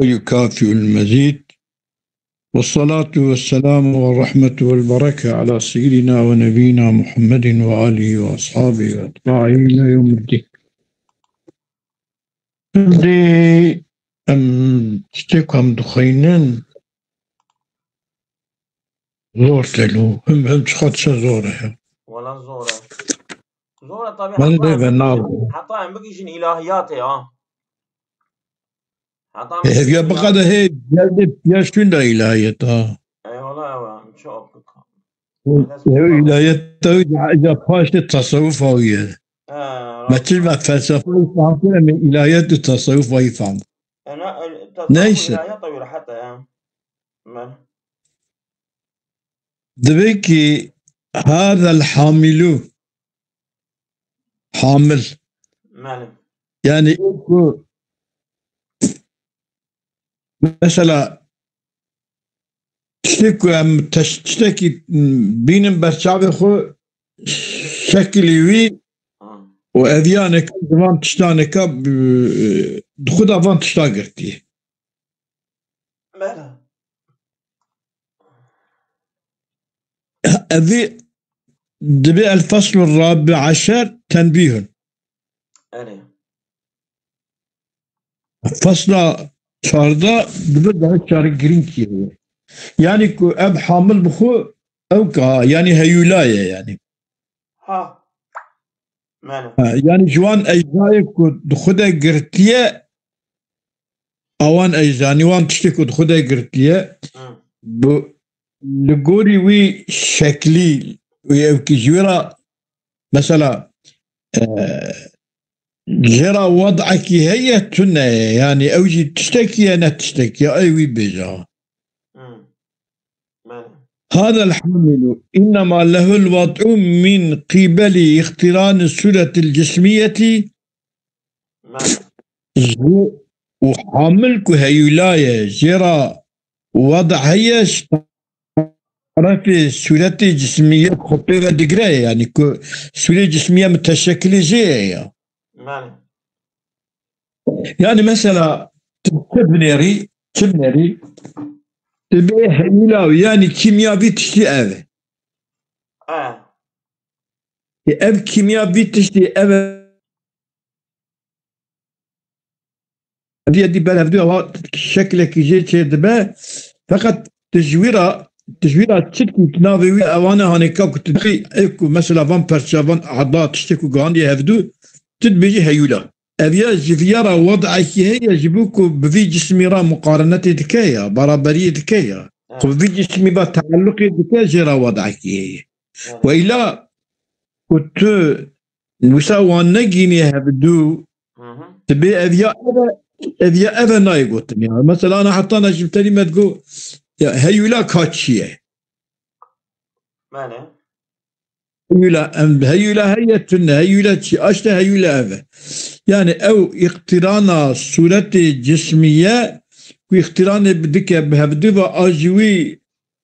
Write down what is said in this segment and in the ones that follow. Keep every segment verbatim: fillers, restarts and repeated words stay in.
ويكافئ المزيد. والصلاة والسلام والرحمة والبركة على سيدنا ونبينا محمد وآله وأصحابه وأتباعه إلى يوم الدين. Şimdi em tiştek em dixwînin zor telo. Him him çiqat çe zor e. Wala zor e. Zor e tabii. Ben de ve nav. Hatta em bigihîjin ilahiyatê ha. Hatta e, ya bu kadar he geldi ya şunda ilahiyat ha. Eyvallah ya, çok. Ev ilahiyat tabii ya paştı tasavvuf awiye. Meçil ve felsefe İslam mi ilahiyat tasavvuf ayı fam. Neyse. Demek ki hadal hamilu hamil. Yani ku mesela tiştê ku em teş-, tiştekî bînin berçavê xwe şekilî wî û ev yaneka di van tiştaneka bi-, di xwe de van tişta girtiye. Bela. Evî dibe el faslu rabi aşer tenbîhun. Erê. Fasla çarda dibe daha çarî girîng kiye. Yani ku ev hamil bixwe ew ka, yani heyula ye yani. Ha. Mene. Ha, yani ji wan ecdayê ku di xwe de girtiye, awan ecdanî wan tiştê ku di xwe de girtiye, Hı. bu li gorî wî şeklî wî ew ki ji wê re mesela, e, jê re wed'ekî heye tune ye, yani ew jî tiştekî ye ne tiştekî ye, ey wî bêje. Hı. Mene. هذا الحامل إنما له الوضع من قبل اقتران الصورة الجسمية. Mene. Ji û hamil ku heyula ye, jê re wada heye ji tarafê sûretê cismiye xwe pê ve digire ye, yani ku sûrê cismiye miteşekilê jê ye ya. Mene. Yani mesela tu çi binêrî, çi binêrî, tu bê heyula, yani kîmyavî tiştî ev e. E. E, ev kîmyavî tiştî ev e. Diye dî ber hevdû ewa şeklekî jê çê dibe. Feqet tu ji wî ra, tu ji wî ra çitkî navê wî ewane hanêka ku tu dibî, ev ku mesela van perça, van eda tiştê ku gihandiye hevdû, tu dibêjî heyûla. Ev ya ji viya ra wed'ekî heye, ji bo ku bi vî cismî ra muqarenetê dike ya, beraberiyê dike ya. Evet. Ku bi vî cismî ve tealluqê dike, jê ra wed'ekî heye. Evet. Weyla ku tu wisa wan negînî hevdû, Hı hı. Dibê ev ya ev e, ev ya ev e nayê gotin ya. Mesela ana heta na ji terî me digo, ya heyûla ka çi ye? Mene. Heyûla, em, heyûla heye tune, heyûla çi? Aşte heyûla ev e. Yani ew îqtîrana sûretê cismiye, ku îqtîranê bi dike bi hevdû ve a ji wî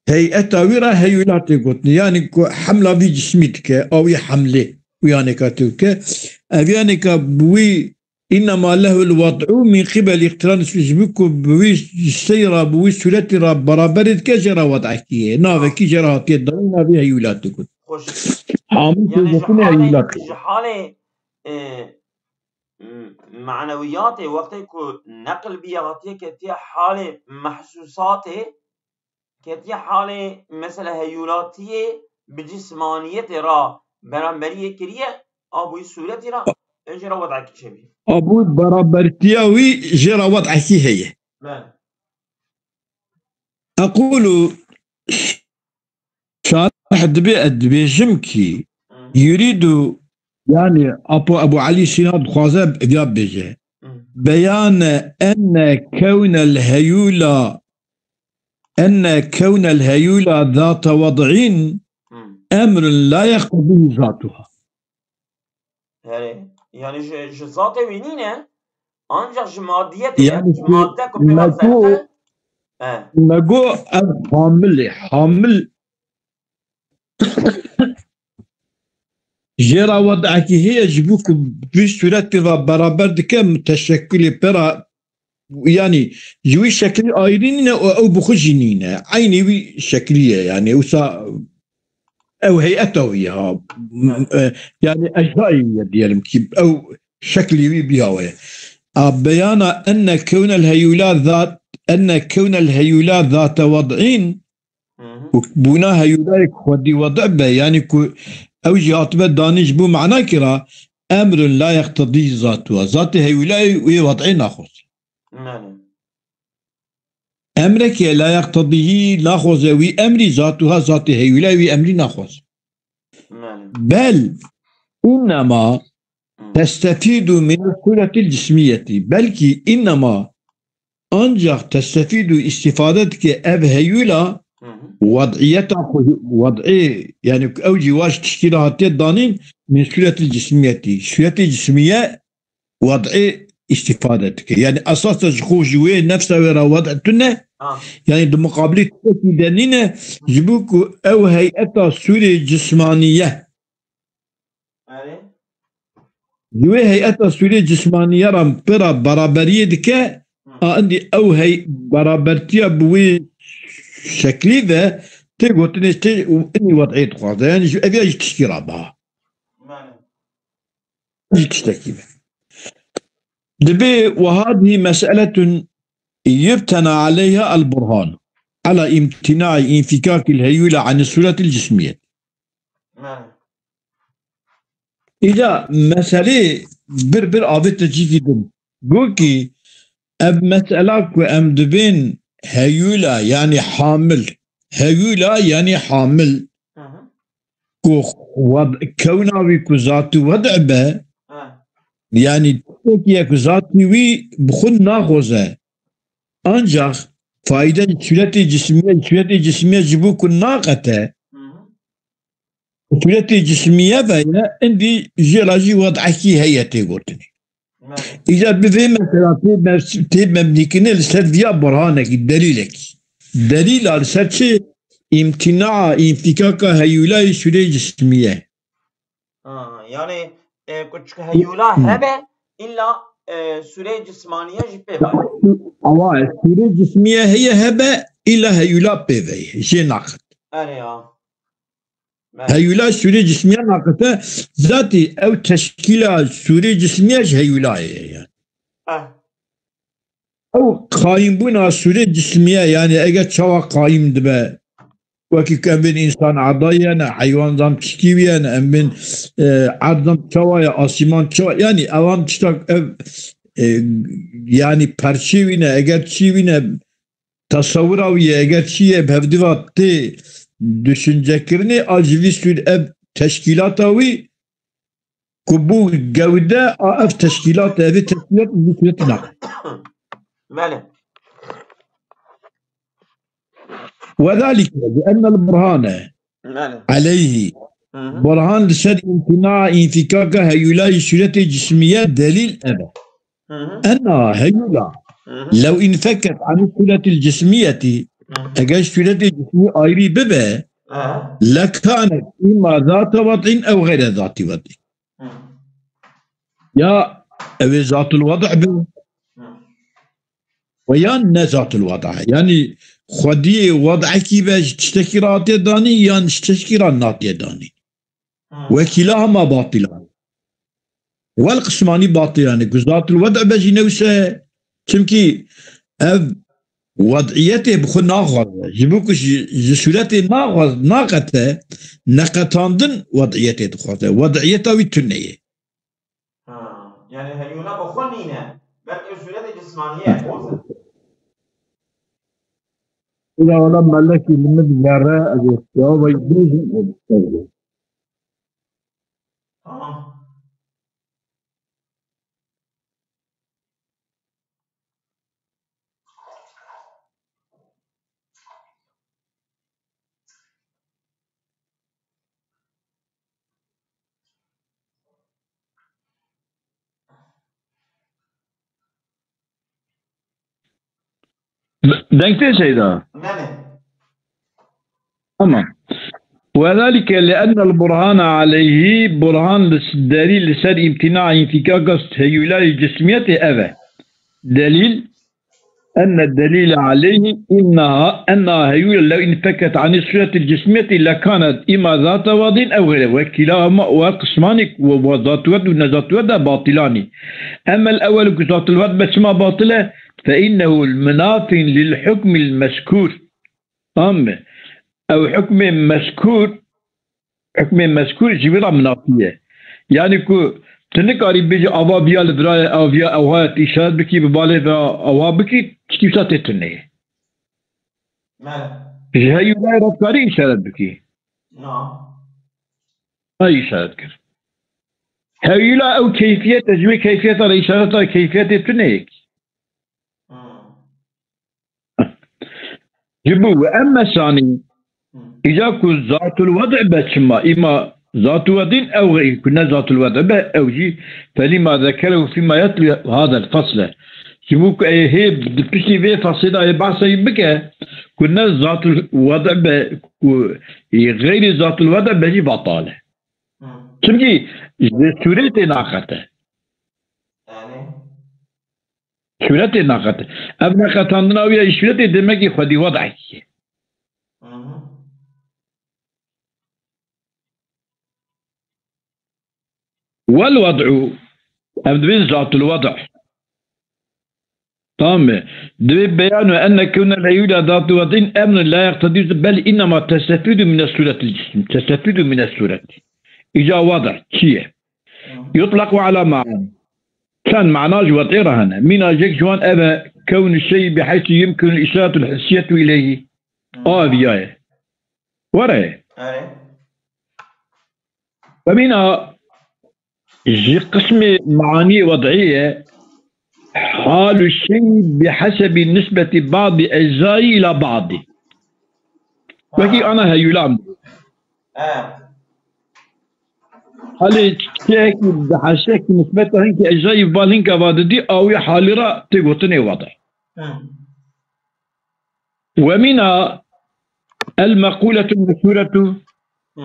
heyeta wî re heyûla tê gotin. Yani ku hemla vî cismî dike, a wî hemlê, wî yanê ka tê dike. Ev yanê ka bi wî إنما له الوضع من قبل اقتران الصورة, ji bo ku bi wî sey re, bi wî sûretî re beraberê dike, jê re wed'ekî ye. Navekî jê re hatiye dayî, navê heyûla tê got. Xweş. Hamil Yani ji tê gotinê halê, heyûla tê. Ji halê, e, m-, manewiyatê wextê ku neqil biye hatiye ketiye halê mehsûsatê, ketiye halê mesela heyûlatiyê bi cismaniyetê re beramberiyê kiriye, a bûyî sûretî re, e, jê re wed'ekî çêbî. A bû berabertiya wî jê re wed'ekî heye. Bele. Eqûlu şarih dibê ez dibêjim ki Hı. yurîdu, yani Apo Ebu Elî Sîna dixwaze ya bêje. Hı. Beyane enne kewnel heyûla, enne kewnel heyûla zate wed'in Hı. emrun la yeqtedî zatuha. Herê. Yani ji, ji zatê wî nîne, ancak ji madiyetê ye, Yani ji madde ku me pê got, zerfe. He. Me got ev hamil e, hamil jê re wed'ekî heye ji bo ku vî sûretê ve beraber dike, miteşekilê pê re yanî ji wî şeklî ayrî nîne û ew bi xwe jî nîne. Eynî wî şeklî ye, yanî wisa ew heyeta wî ha. E, yanî ejzayî wî ye, diyelim ki ew şeklî wî biyawe. A beyana enne kewnel heyûla zat, enne kewnel heyûla zate wed'în, Hı hı. Û bûna heyûlayek xwedî wed' be, yanî ku ew jî hatibe danîn ji bo mena kira, emrun la yeqtedî zatuha. Zatê heyûlayê wê wed'ê naxwaz. Belê. Emreke la yeqtedîhî naxwaze wî emrî zatuha, zatê heyûlayê wî emrî naxwaz. Belê. Bel, innema Hı. testefîdu min suretil cismiyetî. Belkî innema ancak testefîdu îstîfade dike ev heyûla Hı hı. wed'iyeta xwe, wed'ê, yanî ew cî waş tişkîla hatiye danîn min suretil cismiyetî. Suretê cismiye wed'ê îstîfade dike. Yanî esas de ji xwe ji wê nefsa wê re wed' tune, Ha. yanî di muqabilê tiştekî de nîne, ji bo ku ew heyeta sûrê cismaniye Erê. Ji wê heyeta sûrê cismaniye re pira beraberiyê dike, Hı. a indî ew hey berabertiya bi wê şeklî ve tê gotinê tê û inî wed'ê dixwaze. Yanî ji eviya ji tişkî re biha. Belê. Ji tiştekî ve. Dibê we hadî mes'eletun yubtena aleyha el burhan. Ala imtina'i infîkakil heyûla ani suretil cismiyet. Belê. Îca meselê bir bir avête cîkî din. Gokî ev mesela ku em dibên heyûla, yanî hamil, heyûla yanî hamil, Hı hı. ku wed-, kewna wî ku zatî wed' be, Ha. yanî tiştekî ye ku zatî wî bi xwe naxoze. Ancak fayde suretê cismiye, suretê cismiye ji bo ku naqete, Hı hı. suretê cismiye ve ye, indî jê re jî wed'ekî heye tê gotinê. Belê. Îcar bi vê mesela tê mev-, tê mebnîkirinê li ser viya burhanekî, delîlekî. Delîla li ser çi? Îmtina, înfîkaka heyûlayê sûreyê cismiye. Ha, yani, e, ku çi heyûla Hı. hebe, illa, e, sûreyê cismaniye jî pê ve. Awa, sûrê cismiye heye hebe, illa heyûla pê ve ye. Jê naqet. Erê ya. Belê. Heyûla sûrê cismiye naqete, zatî ew teşkîla sûrê cismiye ji heyûlayê ye yani. Eh. Ew qayîmbûna sûrê cismiye, yani eger çawa qayîm dibe, wekî ku em bên însan erdayî ye, ne heywan zam tiştî wî ye, ne em bên, e, erd zam çawa ye, asîman çawa, yani ewan tiştak ev, e, yani perçê wî ne, eger çî wî ne, tesewira wî ye, eger çi ye, bi hevdiva tê düşüncekirinê, a ji vî sûr-, ev teşkîlata wî ku bû gewde, a ev teşkîlat, ev teşkîlat, vî sûretî nake. Belê. Ve zalike li ennel burhane Belê. aleyhî. Hı hı. Burhan li ser îmtina înfîkaka heyûlayî sûretê cismiye delîl ev e. Hı hı. Ena heyûla. Hı hı. Lew infeket an sûretil cismiyetî, Hı hı. eger sûretê cismî ayrî bibe, Hı hı. lekanet îma zate wed'in ew xeyre zatî wed'in. Hı. Ya ew ê zatul wed' be, Hı. ve yan ne zatul wed' e. Yani xwediyê wed'ekî be ji tiştekî re hatiye danî yan ji tiştekî re natiye danî. Hı. Wekîla hema batîlan. Wel qismanî batîlan e. Ku zatul wed' be jî ne wisa ye. Çimkî ev wed'iyetê bi xwe naxwaze. Ji bo ku ji, ji sûretê naxwaz-, naqete, neqetandin wed'iyetê dixwaze. Wed'iyeta wî tune ye. Ha, yani heyûla bi xwe nîne. Belkî sûretê cismaniye ye, boz e. Ila wala melekî li min digere, ez ê cewabê bêjim, ez ê bêjim. Tamam. Deng tê Seyda? Belê. Tamam. Ve zalike li ennel burhana aleyhî, burhan li s-, delîl li ser îmtina înfîkaka heyûlayê cismiyetê ev e. Delîl, أن الدليل عليه إنها، أنها هيولة لو انفكت عن الصورة الجسمية لكانت إما ذات وضع أو غيره، وكلاهما، وقسمانك وذات وضع وذات وضع باطلان. أما الأول كذات الوضع بس ما باطلة، فإنه المناف للحكم المذكور. Tamam mı? Ew hukmê mezkûr, hukmê mezkûr ji vî re minafî ye. Yani ku tu nikarî bêjî ava viya li virayê, ev viya ewha ye, tu îşaret bikî, bi balê ve ava bikî, tiştî wisa tê tuneyê. Mele. Ji heyûlayê re dikarî îşaret bikî. Na. Ay îşaret kir. Heyûla ew keyfiyet e, ji wê keyfiyeta re îşareta keyfiyetê tuneyek. Hmm. Ji bo we em mesanî, Hmm. Îca ku zatul wed'i be çima, îma zatul wed'in ew xeyr ku ne zatul wed'i be ew jî felîma zekere û fîma yetlu hadel fasle. Ji bo ku ê hê di piştî vê faslê de ê behsê bike ku ne zatul wed'i be ku ê xeyrî zatul wed'i be jî batal e. Hmm. Çimkî ji sûretê naqete. Yani? Sûretê naqete. Ev neqetandina wî ya ji sûretê demekî xwedî wed'ekî ye. Hı hı. Wel wed'u, ev dibê zatul wed'u. Tamam mı? Dibê beyanu enne kevnel heyula zatu wed'in emrun la yeqtedî bel innema testefidu mine suretil cisim. Testefidu mine sureti. Îca wed'u çi ye? Yutlaku ala ma'ani. Çend mana ji wed'ê re hene. Mîna jek ji wan ev e, kewnu şey bi heysu yumkinu îşaretul hissiyetu ileyhi. Hmm. A viya ye. Were ye. Erê. Ve mîna ji qismê maniyê wed'ê ye, halu şey bi hesebi nisbeti ba'di eczayî ila ba'di. Wekî ana heyûlan. He. Halê çiyekî bi hesekî nisbeta hinkî eczayî bal hinka va didî, a wî halî ra tê gotinê wed'e. Hı. Ve mîna el meqûletul meşhûretu. Hı.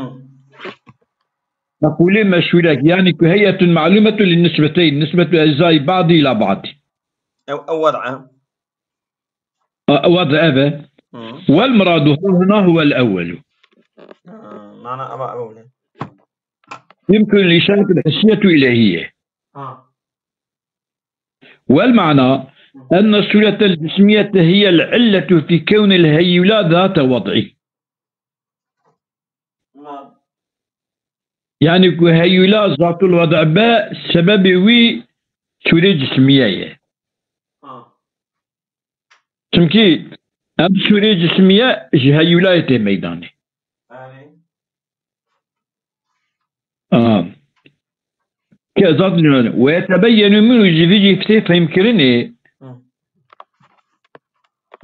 Meqûlê meşhûrek, yani ku heyetun ma'lumetu lin nisbeteyn, nisbetu eczayî ba'di ila ba'di. Ew, ew wed'e. A, wed'e ev e. Hı. Wel muradu hahuna huwel ewwelu. Ha, mana eva ewwel e. Yumkinu l-îşaretu l-hissiyetu ileyhiye. Ha. Wel mana enne suretel cismiyete hiyel illetu fi kewnil heyula zate wed'i. Ha. Yani ku heyula zatul wed'i be, sebebê wî sûrê cismiye ye. Ha. Çimkî em sûrê cismiye ji heyûlayê tê meydanê. Erê. Aha. Ke zat dinane. Ve yetebeyyenu minhu, ji vî jî tê fehmkirinê. Hı.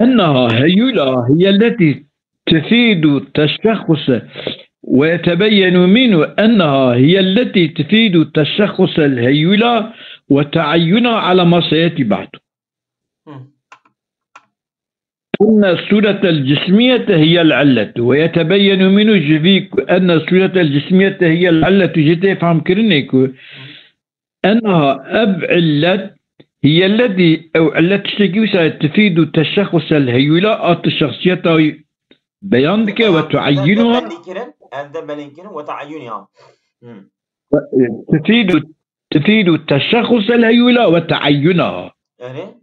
Enneha heyûla hiyelleti tefîdu teşexxuse. Ve yetebeyyenu minhu enneha hiyelleti tefîdu teşexxusel heyûla ve teayyuna ala ma seyeti ba'du. Hı. Enne suretel cismiyete hiyel illetu ve yetebeyyenu minhu, ji vî ku enne suretel cismiyete hiyel illetu, ji tê fehmkirinê ku enneha ev illet hiyelleti, ew illet tiştekî wisa ye, tefîdu teşexxusel heyûla, a tu şexsiyeta wî beyan dike ve tuayyinuha. Belî kirin, ev de belî kirin ve teayyuniha. Hı. Tefîdu, tefîdu teşexxusel heyûla ve teayyunaha. Erê.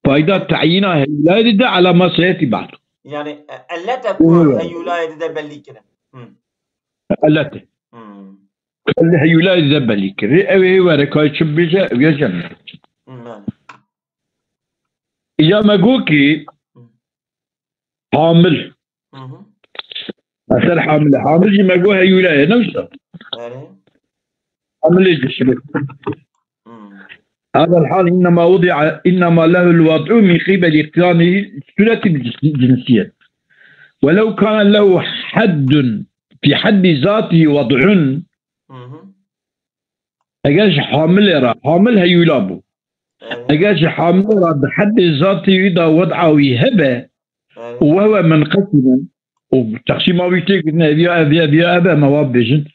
Fayda tayîna heyûlayê dide ala ma seyetî ba'du. Yani, e, ellete ku heyûlayê dide belî kirin. Hı. Ellete. Hı. Heyûlayê dide belî kirin. Ew ê were kay çi bêje, ew ya cem. Hı, yani. Ya me got ki, Hı. Hamil. Hı hı. Eser hamile. Hamil jî me got heyûle ye, ne wisa? Erê. Hamilê cismi. Hı. هذا الحال إنما وضع، إنما له الوضع من قبل اقتران صورة الجنسية. ولو كان له حد في حد ذاته وضع. Hı hı. Eger ji hamilê re, hamil heyûla bû. Evet. Eger ji hamilê re di heddê zatê wî de wed'a wî hebe, Evet. û wehwe munqesimun, û teqsîma wî tê kirin, ev ya ev, ev ya ev, em eva bêjin,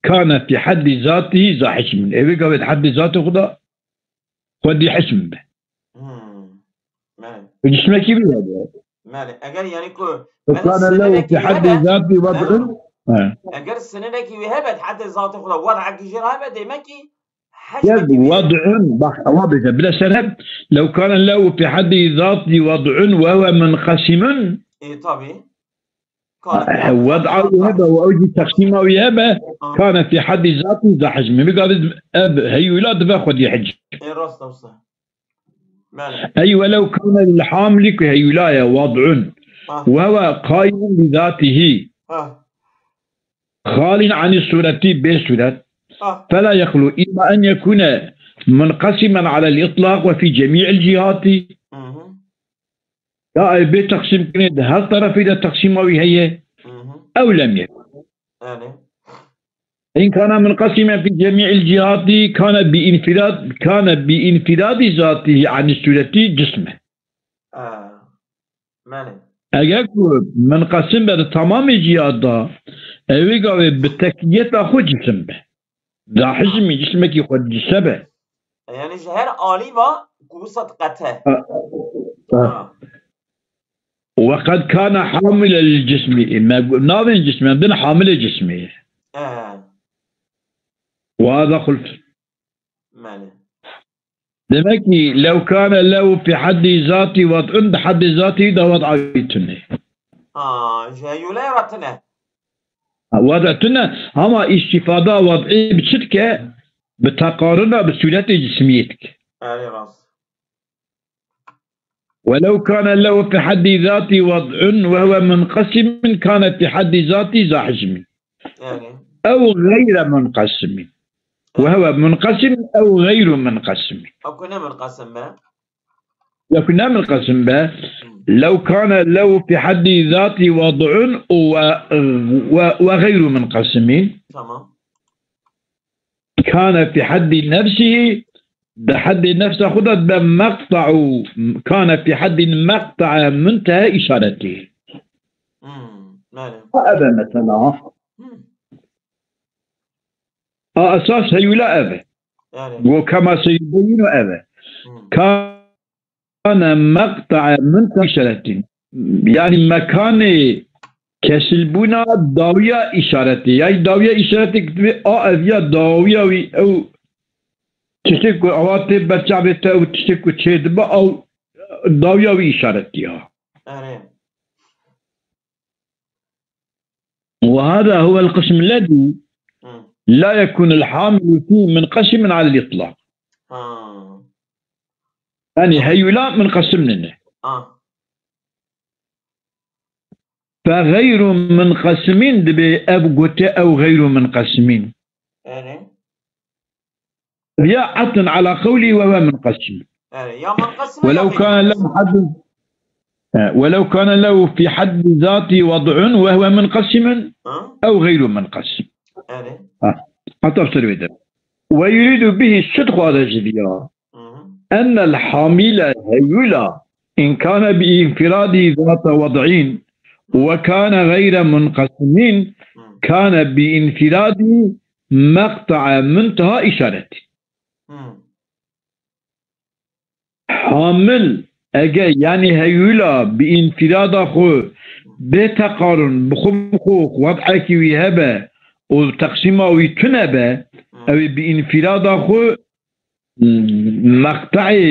kane fî heddî zatî za hişmin. Ê wê gavê di heddê zatê xwe de xwedî hişm be. Hmm. Belê. Cismekî wî hebe. Belê. Eger, yanî ku, belê, kana lehu sınırı fi haddi ki, zati wad'un. Belê. He. Eger sınırı ki wî hebe, haddi zatı xwe de, wad'ekî jê re hebe, demek ki, hecmekî wî hebe. Wad'un, bak, ewa bêje. Bila sene, lew kana lehu fi haddi zati wad'un ve huve munqasimun. E, tabii. Kana fi haddi zati. Wad'a wî hebe, ve ew jî teqsîma wî hebe, ha, kana fi haddi zati za hicmi. Bi gavê ev heyula dibe xwedî hicm. E, rast e, wisa. Belê. Ey welew kana lil hamili ku heyula ye, wad'un. Ha. Ve huve qaimun bi zatihi. Ha. Xalin ani sureti, bê suret. Ha. Fela yexlu, illa en yekune munqasimen alel itlaq ve fi cemi'il cihati. Hı hı. Ya ev bê teqsîm kirinê di her terefê de teqsîma wî heye. Hı hı. Ew lem yekun. Belê. In kana munqasimen fi cemi'il cihati kana bi infirad, kana bi infiradi zatihi ani sureti cisme. Ha. Belê. Eger ku munqasim be di tamamê cihat de, ew ê gavê bi tekiyeta xwe cisim be. Da hicmî cismekî xwe dicise be. Yani ji her alî va ku wisa diqete. Ha. Ha. Ha. Ve qed kana hamile lil cismî. Me gu-, navên cismên din hamilê cismê ye. He. Ve hada xulf. Belê. Demek ki, lew kana lehu fi haddi zati wad'un, di haddi zati de wad'a wî tune. Ha, ji heyuleyê re tune. Ha, wad'a tune, ama îstifada wad'î bi çi dike? Bi teqaruna bi sûretê cismiyê dike. Erê rast. Welew kana lehu fi haddi zati wad'un ve huve munqasimun kana fi haddi zati za hicmi. Yani. Ew gayre munqasimin. Ve huve munqasim ew gayru munqasimin. Ew ku ne munqasim be? Ya ku ne munqasim be. Hmm. Lew kana lehu fi haddi zati wad'un ve, ve, ve gayru munqasimin. Tamam. Kana fi haddi nefsihi, di heddê nefsa xwe de dibe meqta'u, kana fi haddi meqta'a munteha işareti. Hmm, belê. Ha, ev e mesela. Hmm. A esas heyula ev e. Yani. Go kema seyubeyinu ev e. Hmm. Ka Kana meqta'a munteha işaretin. Yani mekanê kesilbûna dawiya işaretê. Yani dawiya işaretê kitibê a ev ya dawiya wî ew tiştê ku ewa tê berçavê te ew tiştê ku çê dibe ew dawiya wî işaretiya. Erê. وهذا هو القسم الذي Hmm. لا يكون الحامل فيه منقسما على الإطلاق. Ha. Yani heyula munqasim nine. Ha. Fe gayru munqasimin dibe ev gote ew gayru munqasimin. Erê. Ya atun ala qawli ve huve munqasim. Evet, ya munqasim ya munqasim. Welew kana lehu haddun, e, welew kana lehu fi haddi zati wad'un ve huve munqasimun ew gayru munqasim. Evet. Ha, heta ser vê de. Ve yuridu bihi, çi dixwaze ji vî ya? Hı hı. Ennel hamile heyula in kana bi infiradi zata wad'in ve kana gayre munqasimin kana bi infiradi meqta'a munteha işareti. Hmm. Hamil, ege, yani heyula bi infirada xwe bê teqarun, bi xwe bi xwe wad'ekî wî hebe û teqsîma wî tune be, hmm, ew ê bi infirada xwe, hmm, meqte'ê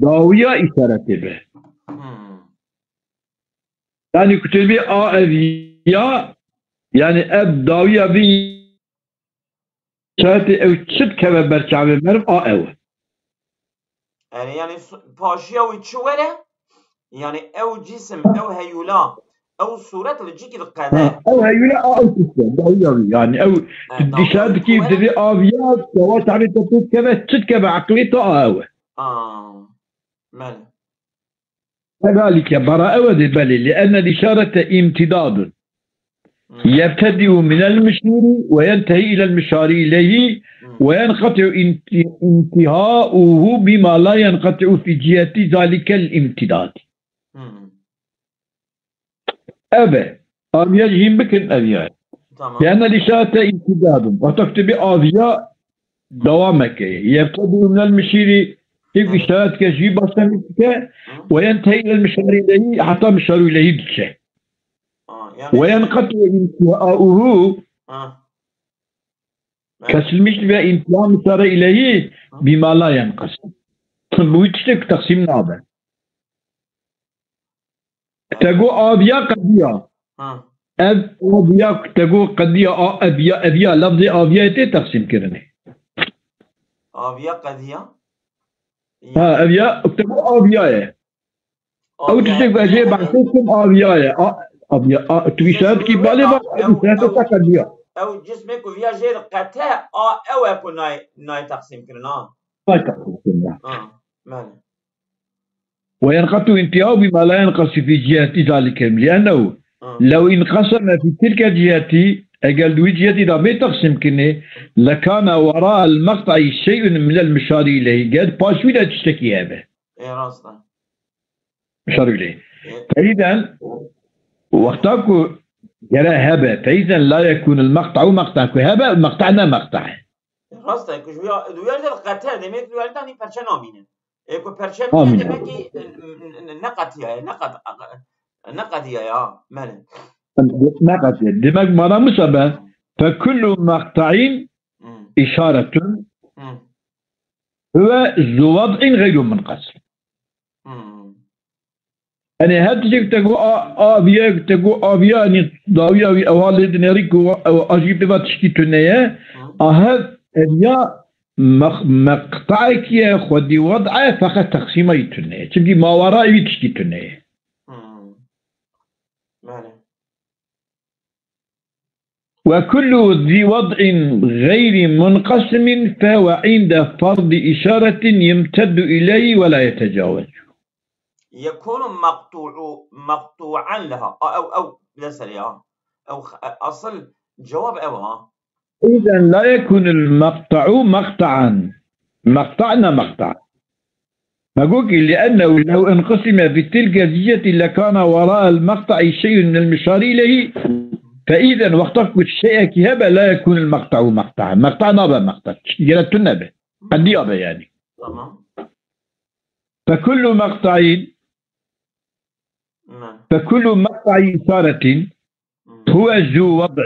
dawiya îşaretê be. Hmm. Yani ku tu bê a ev ya, yani ev dawiya vî şertê ew çi dikeve ber çavê meriv a ew e. Yani, yani su-, paşiya wî çi were? Yani ew cisim, ew heyula, ew suret li cîkî diqede. Ha, ew heyula a ew tişt e, dawiya wî. Yani ew, ha, tu dişa dikî, divê a viya, çawa çavê te pê dikeve, çi dikeve eqlê te a ew e. A, belê. Kedalike, berae we dê belê, li enne işarete imtidadun. Hmm. Yebtedi'u minel mişûri ve yentehi ilel mişari ileyhi, hmm, ve yenqati'u inti-, intihauhu bima la yenqati'u fi ciheti zalikel imtidadi. Hmm. Ev e. Aviya jî hîn bikin ev ya. Tamam. Li enne işarete imtidadun. Wexta ku tu bê aviya dewameke ye. Yebtedi'u minel mişîri Êk Hı. îşaret dike, jî başlangîç dike, Hı. وينتهي إلى المشار إليه, heta mişarû ilehî diçe. Ha, yani وينقطع انتهاؤه, Ha. Evet. Kesilmiş ve intiha mişare ilehî Hı. بما لا ينقسم. Bu tiştek teqsîm nabe. Ha. Te got aviya qediya. Ha. Ev aviya te got qediya, a, eviya, eviya, lafzê aviya tê teqsîm kirinê. Aviya qediya? Ha, eviya, te got aviya ye. Ew tiştek ve jê behsê kim aviya ye. A, aviya, a, tu îşaret kî balê va, ew îşaret ta qediya. Ew cismê ku viya jê diqete, a, ew e ku nayê, nayê teqsîm kirin, ha. Nayê teqsîm kirin, ha. Ha, belê. وينقطع انتهاؤه بما لا ينقسم في جهة ذلك، لأنه Ha. لو انقسم في تلك الجهة, eger li wî cihetî de bê teqsîm kirinê, لكان وراء المقطع شيء من المشار إليه. Ger paş wî de tiştekî hebe. Ê, rast e. Mişar ileyh. Ê. فإذا, wexta ku gere hebe, فإذا لا يكون المقطع مقطعا, ku hebe, meqta ne meqta e. Rast e, ku ji wî, di wî yerdê diqete, demê ku di wî yerdê nî perçe namîne. Ê, ku perçe bîne, Namîne. Demekî, n-, n-, n-, ne qetiyaye, ne qet-, ne qediyaye, ha, belê. Ne qetiye. Demek mana wisa be, فكل مقطع Hmm. إشارة Hmm. هو ذو وضع غير منقسم. Hmm. Yanî her tiştek te got a, aviye, te got aviye, yanî dawiya wî ew halê dinêrî ku ew a jî pê va tişkî tune ye. Hmm. A hev eviya meq-, meqtaekî ye, xwedî wed'e, feqet teqsîma wî tune ye. Çimkî mawera wî tişkî tune ye. Hmm. Belê. وكل ذي وضع غير منقسم فهو عند فرض إشارة يمتد إليه ولا يتجاوز. يكون مقطوع-، مقطوعا لها. Ew, ew, bi ser ya. Ew, asıl cevap ew ha. إذا لا يكون المقطع مقطعا. مقطع ne meqta. Me got ki, لأنه لو انقسم في تلك الجهة لكان وراء المقطع شيء من المشار إليه، فإذا wexta ku şeyekî hebe, لا يكون المقطع مقطعا. Meqta nabe meqta. Tiştî gere tune be. Qediya be yani. Tamam. فكل مقطع Ne. فكل مقطع إشارة Hmm. هو ذو وضع.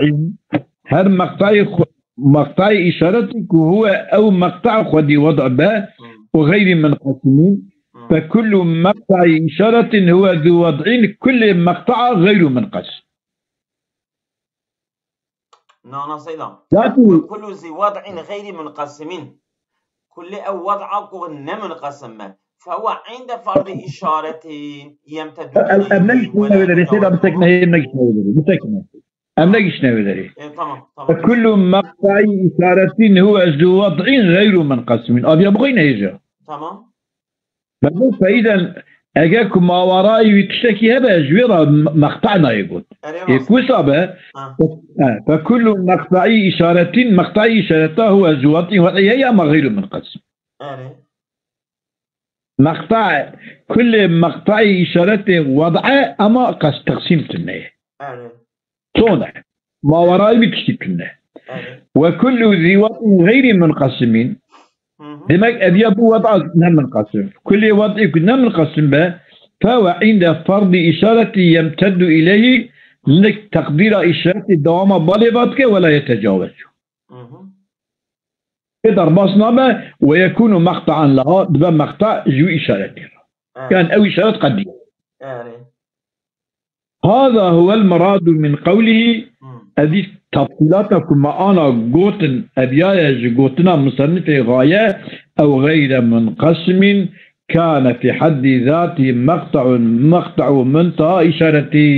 Her meqtayê xwe-, meqtayê îşaretê ku هو ew meqta xwedî wed'a be Hmm. û غير منقسم. Hmm. فكل مقطع إشارة هو ذو وضع. Kulê meqta غير منقسم. Na, na, seyda. Zaten وكل ذي وضع غير منقسم. Kulê ew wed'a ku ne munqesim be. فهو عند فرض إشارة يمتد إليه ولا يتجاوزه. Em negiştine wê derê, seyda, bisekine, hê, em negiştine wê derê, bisekine. Em negiştine wê derê. E, tamam, tamam. فكل مقطع إشارة هو ذو وضع غير منقسم. Aviya bixwîne hêja. Tamam. Belê, feyden, eger ku mawarayê wî tiştekî hebe, ji wê re me-, meqta nayê got. Erê, rast. Ê, ku wisa be, Ha. e, فكل مقطع إشارة, meqtayê îşareta هو ذو وضع, wed'î heye ama غير منقسم. Erê. Meqta, kulê meqtayê îşaretê wed'e ama qas teqsîm tune ye. Erê. Çon e. Mawerayê wî tiştî tune. Erê. وكل ذي وضع غير منقسم. Hı hı. Demek ev ya bu wed'a ne munqesim. Kulê wed'ê ku ne munqesim be, فهو عند فرض إشارة يمتد إليه, nek teqdîra îşaretê dewama balê va dike, ولا يتجاوز. Hı hı. Pê derbas nabe, ويكون مقطعا لها, dibe meqta ji wî îşaretê re. Evet. Yani ew îşaret qedî. Yani. هذا هو المراد من قوله. Hmm. Evî tafsîlata ku me ana gotin, eviya ye ji gotina musennifê gaye, أو غير منقسم كان في حد ذاته مقطع، مقطع منتهى إشارته.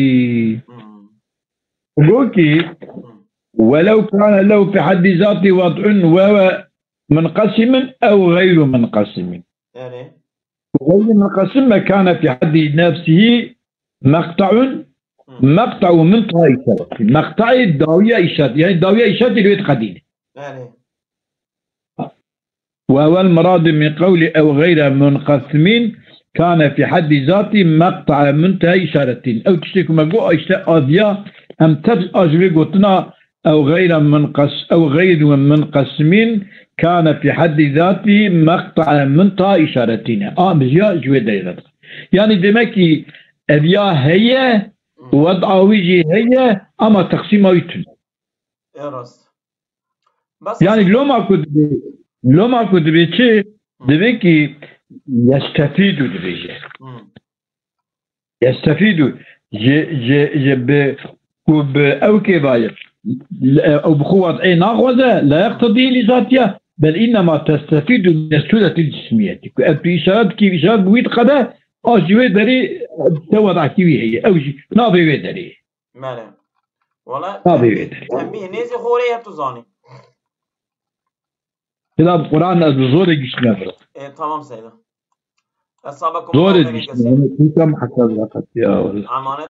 Hmm. Go ki, Hmm. ولو كان له في حد ذاته وضع وهو منقسم أو غير منقسم. Yani? غير منقسم كان في حد نفسه مقطع، Hmm. مقطع منتهى إشارته. Meqtayê dawiya îşaret, yani dawiya îşaretê li wê diqedîne. Yani? وهو المراد من قول أو غير منقسم كان في حد ذاته مقطع منتهى إشارته. Ew tiştê ku me got, işte aviya em tev a ji vê gotina ew xeyra munqas-, ew xeyru munqasimîn kane fî heddî zatî meqtae min ta îşaretîne. A, bi ya ji wê derê re. Yanî demek ki ev ya heye, wed'a wî jî heye, ama teqsîma wî tune. Ê rast. Bes Yanî loma ku dibê, loma ku dibê çi? Hı. Dibê ki yestefîdu dibêje. Hı. Yestefîdu. Ji, ji, ji bi, ku bi ew kêvaye, ew bi xwe wad'ê naxwaze, la yeqtedî lîzatiya, bel înnema testefîdu min sûretî cismiyetî. Ku ev tu îşaret dikî, îşaret bi wî diqede, a ji wê derî te wad'akî wî heye. Ew jî navê wê derê. Mele. Wala Tabii. Tembîh, tembîh nêzî xorê ye tu zanî. Bila bi Quran ez bi zorê giştime bro. E, tamam Seyda. Hesaba kuma Zorê giştime. Kîka muhasebe qet ya. Emanet.